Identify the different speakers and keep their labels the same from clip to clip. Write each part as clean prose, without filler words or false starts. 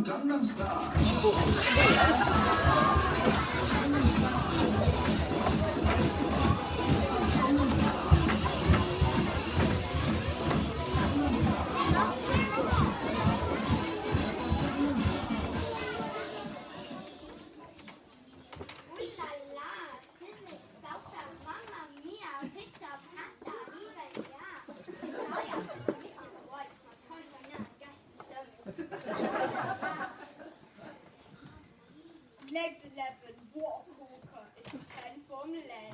Speaker 1: Gangnam Style.
Speaker 2: Ooh la la, sizzling salsa, mamma mia, pizza, pasta, viva ya. Italia, Mrs. White, mae coes yna yn gallu symud.
Speaker 3: Legs 11, what a corker. It's a 10 from Len.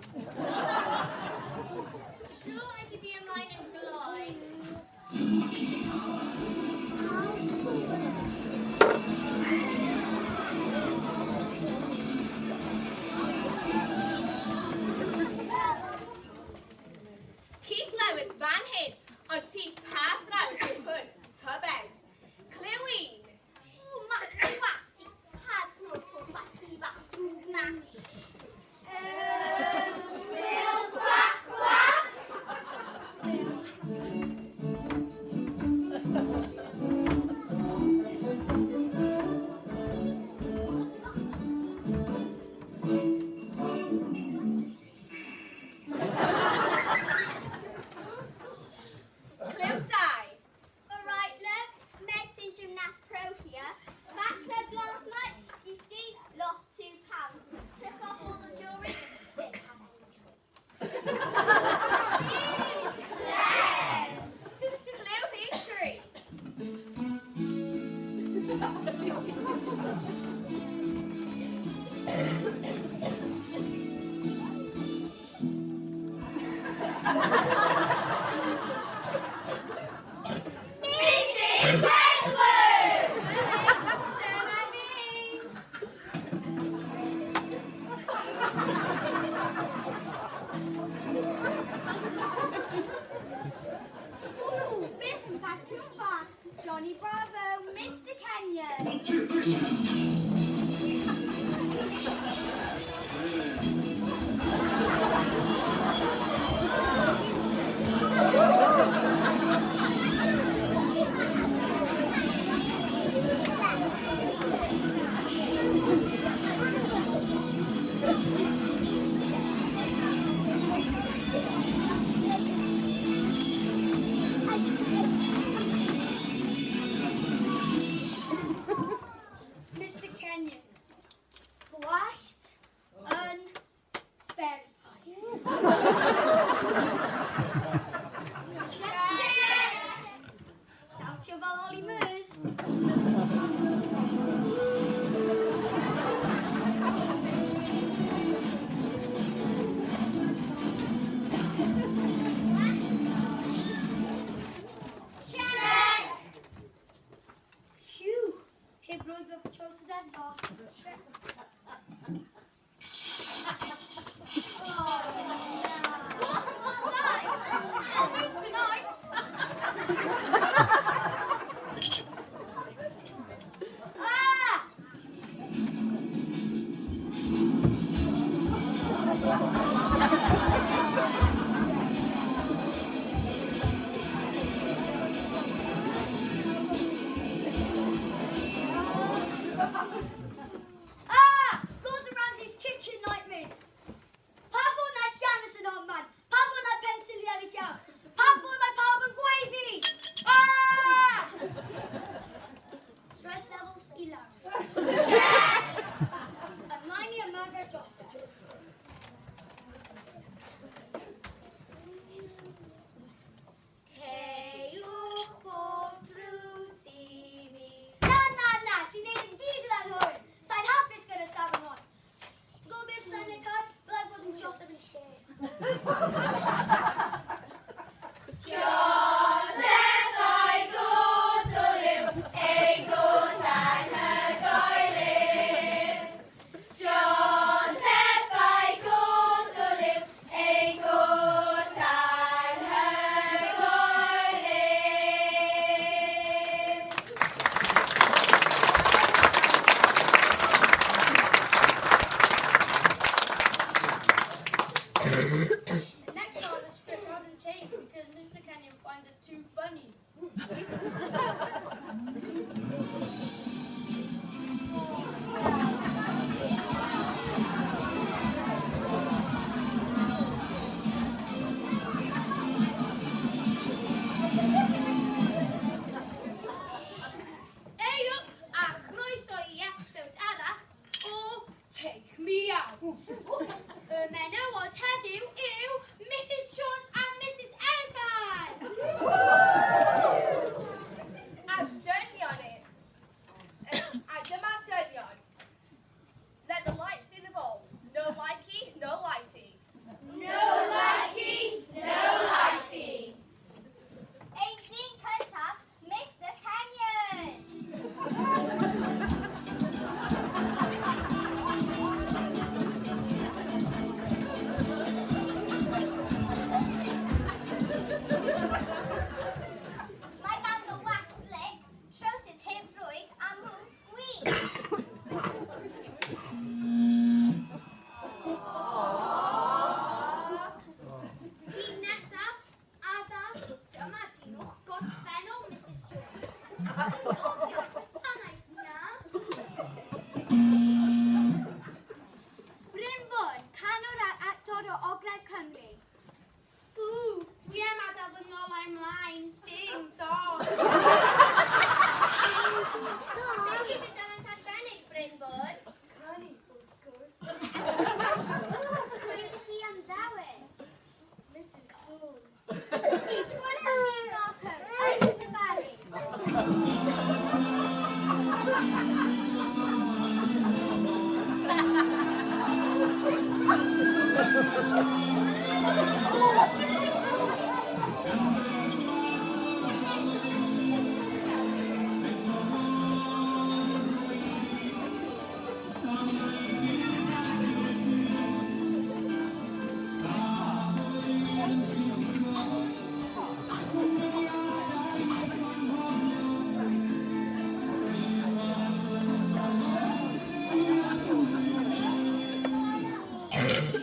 Speaker 2: Siŵr ydy fi ymlaen yn gloi.
Speaker 4: Keith Lewin fan hyn, ond ti pa frawd yw hwn, tybed? Clyw un.
Speaker 2: Ww, Matty, Matty, pad cnwd ffwrdd a si bach drwg na. Wil Quack Quack.
Speaker 4: Clyw dau.
Speaker 2: All right, love, Meg Gymnast Pro here. That club last night, you see, lost £2. Took off all the jewellery, didn't have any choice. Clem!
Speaker 4: Clyw rhif tri.
Speaker 2: Mrs Edwards! Dyma fi! Ooh, beth yn batwm bach. Johnny Bravo, Mr Kenyon.
Speaker 1: One, two, three.
Speaker 3: Mr Kenyon. Gwallt yn berffaith.
Speaker 2: Check!
Speaker 3: Dawtio fel Ollie Murs.
Speaker 2: Check!
Speaker 3: Phew, heb rwygo choices eto.
Speaker 2: What a sight!
Speaker 3: Full moon tonight. Ah! Ah! Gordon Ramsay's kitchen nightmares. Pa bod na llanus yn hon man? Pa bod na pensiliau ar y llaw? Pa bod mae pawb yn gweiddi? Ah! Stress levels i lawr. Ymlaen i ymarfer Joseph.
Speaker 2: Ceiwch pob drws i mi.
Speaker 3: Na, na, na, ti'n neud yn gyd yn anghywir. Sa'n hapus gyda safon hon. Ti'n gwybod beth sa'n ei cael? Byddai fod yn Joseph yn lle.
Speaker 4: Joseph a'i gwt o liw, ei gwt anhygoel ef. Joseph a'i gwt o liw, ei gwt anhygoel ef.
Speaker 3: The next part of the script hasn't changed because Mr. Kenyon finds it too funny.
Speaker 2: Yn cofio'r gwasanaeth na? Bryn Fôn, canwr ac actor o Ogledd Cymru.
Speaker 4: Ww, dwi am adael fy ngolau ymlaen. Ding dong.
Speaker 2: Beth yw dy dalent arbennig, Bryn Fôn?
Speaker 3: Canu, wrth gwrs.
Speaker 2: Pwy ydych chi am ddewis?
Speaker 3: Mrs Jones.
Speaker 2: I ffwrdd â chi, Malcolm, Ynys y Barri.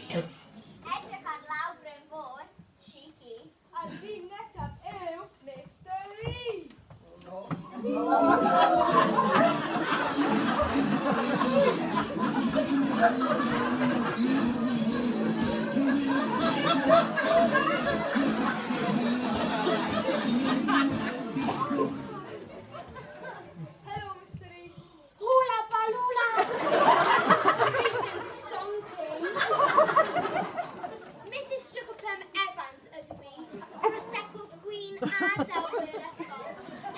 Speaker 2: Edrych ar law Bryn Fôn, cheeky.
Speaker 4: A'r dyn nesaf yw Mr Rees. Helo, Mr Rees.
Speaker 2: Hwla balwla! Mr Rees yn stonking. Mrs Sugarplum Evans ydw i, Prosecco Queen a delwyr yr ysgol,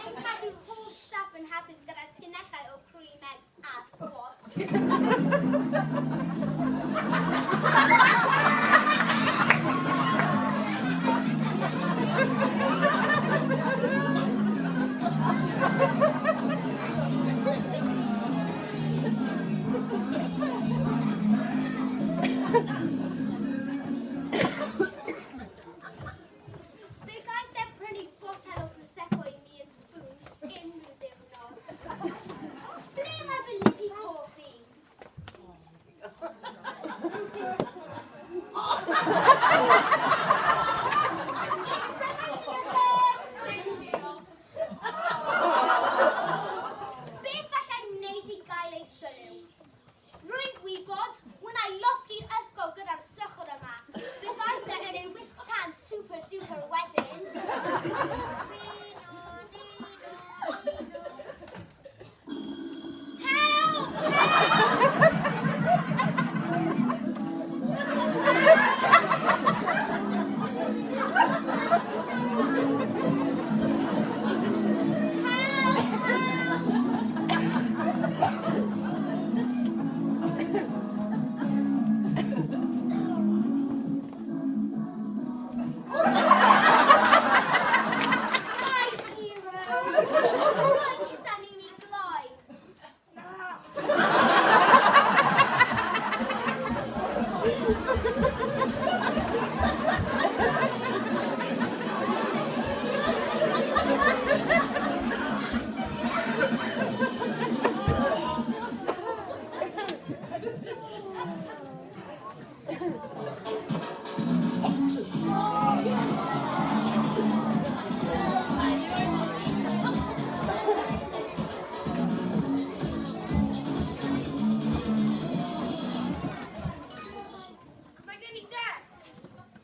Speaker 2: yn cadw holl staff yn hapus gyda tunellau o cream eggs a squash. Fe gaeth e prynu botel o Prosecco i mi yn spoons unrhyw ddiwrnod. Ble mae fy lipi coch i? Beth allai wneud i gael ei sylw? Rwy'n gwybod, wna i losgi'r ysgol gyda'r sychwr yma. Fe ddaeth e yn ei wisg tan super duper wedyn. Rino, nino, nino. Help! Help! My hero! Rwy'n cusanu mi gloi.
Speaker 4: Mae gen i decs.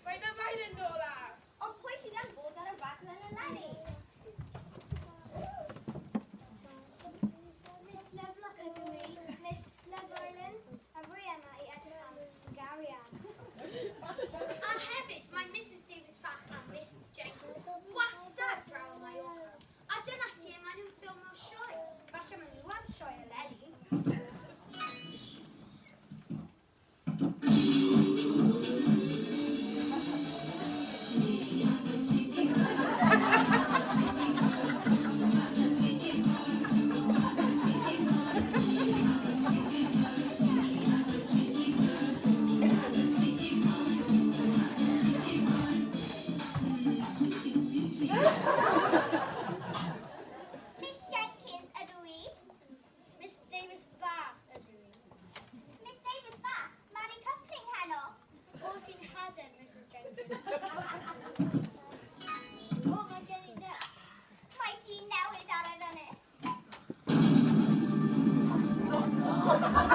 Speaker 4: Mae na fain yn nôl ar.
Speaker 2: Ond pwy sydd am fod ar y rhaglen eleni?
Speaker 3: Miss Lovelock ydw i, Miss Love Island, a rwy yma i edrych am gariad.
Speaker 2: A hefyd, mae Mrs Davies Fach a Mrs Jenkins wastad draw yn Mallorca. A dyna lle maen nhw'n ffilmio sioe. Falle maen nhw ar sioe eleni. Miss Jenkins ydw i. Miss Davies
Speaker 3: O!